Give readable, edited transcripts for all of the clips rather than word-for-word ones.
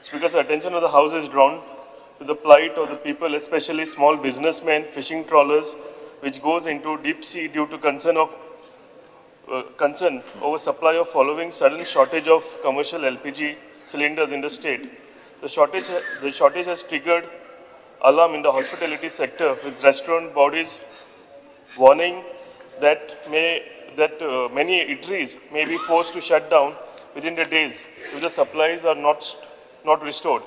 Speaker, sir, attention of the House is drawn to the plight of the people, especially small businessmen, fishing trawlers, which goes into deep sea due to concern over supply of following sudden shortage of commercial LPG cylinders in the state. The shortage has triggered alarm in the hospitality sector, with restaurant bodies warning that many eateries may be forced to shut down within the days if the supplies are not restored.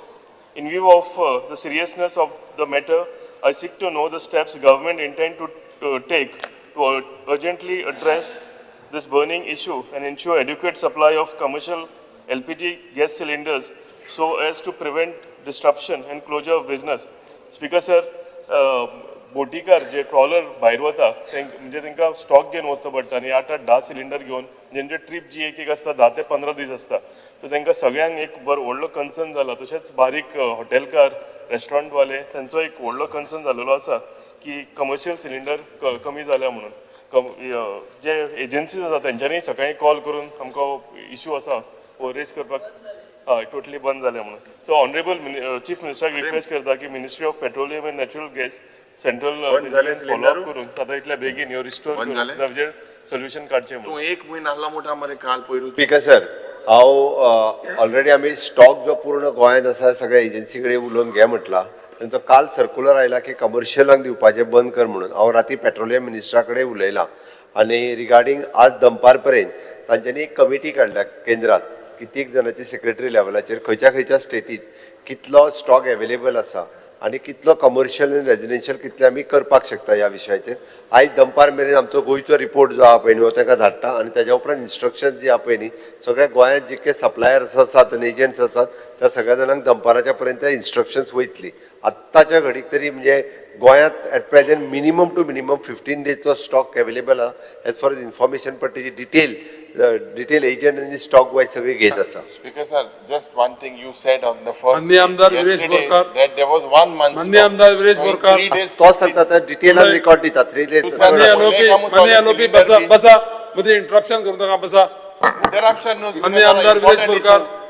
In view of the seriousness of the matter, I seek to know the steps government intend to take to urgently address this burning issue and ensure adequate supply of commercial LPG gas cylinders so as to prevent disruption and closure of business. Speaker sir, बोटीकार जे trawler भायर वता म्हणजे तांकां stock घेवन वचचो पडटा आनी आठ आठ 10 सिलिंडर घेवन जेंचे ट्रीप जी एक एक आसता 10 ते 15 दीस आसता. सो तांकां सगळ्यांक एक बरो व्हडलो कन्सर्न जाला. तशेंच बारीक हॉटेलकार, रेस्टॉरंटवाले, तांचो एक व्हडलो कन्सर्न जालेलो आसा की कमर्शियल सिलिंडर कमी जाल्या म्हणून. जे एजन्सीज आसा तेंच्यांनी सकाळी कॉल करून आमकां इशू आसा हो रेज करपाक, हय, टोटली बंद जालें म्हणून. सो ऑनरेबल चीफ मिनिस्टराक रिक्वेस्ट करता की Ministry of Petroleum and Natural Gas, central बंद जालें फॉलोअप सिलिंडर? करून जाता इतल्या बेगीन ह्यो रिस्टोर बंद करून जालें? ताजेर सोल्युशन काडचें म्हणून. तूं एक म्हयनो आहलो म्हणटा मरे काल पयरू. स्पीकर सर, हांव ऑलरेडी आमी स्टॉक जो पूर्ण गोंयांत आसा सगळ्या एजन्सी कडेन उलोवन घे म्हटला. तेंचो काल सर्कुलर आयला की कमर्शियलांक दिवपाचें बंद कर म्हणून. हांव राती पेट्रोलियम मिनिस्टरा कडेन उलयलां आनी रिगार्डींग आज दनपार पर्यंत तांच्यांनी एक कमिटी काडल्या केंद्रात कित्येक जाणांची, सेक्रेटरी लेवलाचेर, खंयच्या खंयच्या स्टेटीत कितलो स्टॉक एवेलेबल आसा आनी कितलो कमर्शियल आनी रेजिडेन्शियल कितले आमी करपाक शकता ह्या विशयाचेर. आयज दनपार मेरेन आमचो गोंयचो रिपोर्ट जो आहा पळय न्ही, हो तांकां धाडटा आनी ताज्या उपरांत इन्स्ट्रक्शन जी आहा पळय न्ही, सगळ्या गोंयांत जितके सप्लायर्स आसात आनी एजंट्स आसात त्या सगळ्या जाणांक दनपाराच्या पर्यंत इन्स्ट्रक्शन्स वयतली. आत्ताच्या घडीक तरी म्हणजे गोंयांत at present minimum to minimum 15 डेजचो stock available आहा एज फार एज इन्फॉर्मेशन, पण तेजी डिटेल डिटेल एजंट आनी स्टॉक वायज सगळी घेत आसा. Speaker sir, just one thing you said on the first माननीय आमदार Viresh yesterday Borkar. that there was one month माननीय stock. आमदार Viresh So in Borkar. 3 days, तो सांगता त्या डिटेलान रिकॉर्ड दिता 3 डेज. माननीय आलोपी, माननीय आलोपी, बसा बसा. मध्ये इंटरप्शन करू नका, बसा. Interruption no, Speaker माननीय sir, आमदार विरेश important Borkar. issue.